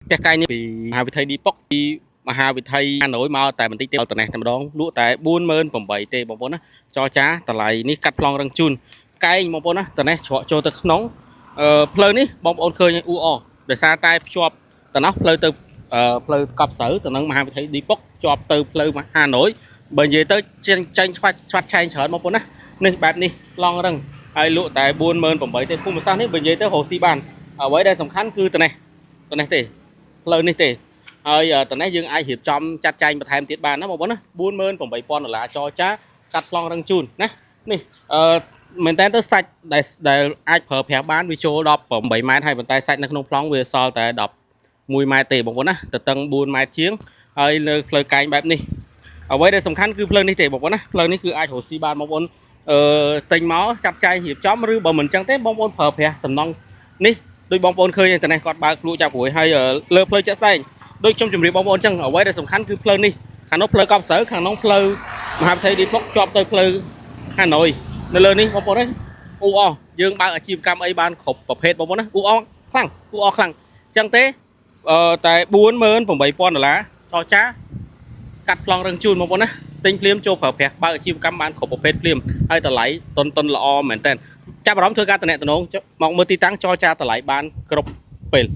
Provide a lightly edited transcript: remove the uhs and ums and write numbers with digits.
ផ្ទះកែងនេះពីមហាវិថីឌីប៉ុកពីមហាវិថីហាណូយមកតែបន្តិចទេដល់តនេះតែម្ដងលក់តែ48,000ទេបងប្អូនណាចរចាតម្លៃនេះកាត់ប្លង់រឹងជូនកែងបងប្អូនណាតនេះច្រកចូលទៅក្នុងអឺផ្លូវនេះបងប្អូនឃើញអ៊ូអដោយសារតែភ្ជាប់តណោះផ្លូវទៅអឺផ្លូវកប់ស្រូវទៅនឹងមហាវិថីឌីប៉ុកជាប់ទៅផ្លូវហាណូយបើនិយាយទៅចេញចេញឆ្វាត់ឆ្វាត់ឆែងច្រើនបងប្អូនណានេះបែបនេះប្លង់រឹងហើយលក់តែ48,000ទេភូមិសាស្ត្រនេះបើនិយាយទៅរកស៊ីបានអ្វីដែលសំខាន់គឺតនេះតនេះទេ ផ្លូវនេះទេហើយតនេះយើងអាចរៀបចំចាត់ចែងបន្ថែមទៀតបានណាបងប្អូនណា48,000ដុល្លារចរចាកាត់ប្លង់រឹងជូនណានេះអឺមែនតើទៅសាច់ដែលដែលអាចប្រើប្រាស់បានវាចូល18ម៉ែត្រហើយប៉ុន្តែសាច់នៅក្នុងប្លង់វាសល់តែ11ម៉ែត្រទេបងប្អូនណាទៅតឹង4ម៉ែត្រជាងហើយលើផ្លូវកែងបែបនេះអ្វីដែលសំខាន់គឺផ្លូវនេះទេបងប្អូនណាផ្លូវនេះគឺអាចរកស៊ីបានបងប្អូនអឺទិញមកចាប់ចែងរៀបចំឬបើមិនចឹងទេបងប្អូនប្រើប្រាស់សំណង់នេះ ដូចបងប្អូនឃើញតែនេះគាត់បើកលក់ចាប់ព្រួយហើយលើផ្លូវជាក់ស្ដែងដូចខ្ញុំជម្រាបបងប្អូនចឹងអ្វីដែលសំខាន់គឺផ្លូវនេះខាងនោះផ្លូវកប់ស្រូវខាងនោះផ្លូវមហាវិថីឌីពុកជាប់ទៅផ្លូវហាណូយនៅលើនេះបងប្អូនអើយអ៊ូអយើងបើកអាជីវកម្មអីបានគ្រប់ប្រភេទបងប្អូនណាអ៊ូអខ្លាំងអ៊ូអខ្លាំងចឹងទេអឺតែ48,000ដុល្លារចរចាកាត់ប្លង់រឹងជូនបងប្អូនណាទិញភ្លាមចូលប្រើប្រាស់បើកអាជីវកម្មបានគ្រប់ប្រភេទភ្លាមហើយតម្លៃតុនតុនល្អមែនតើ ចាប់អារម្មណ៍ធ្វើការតំណែងមកមើលទីតាំងចរចាតម្លៃបានគ្រប់ពេល។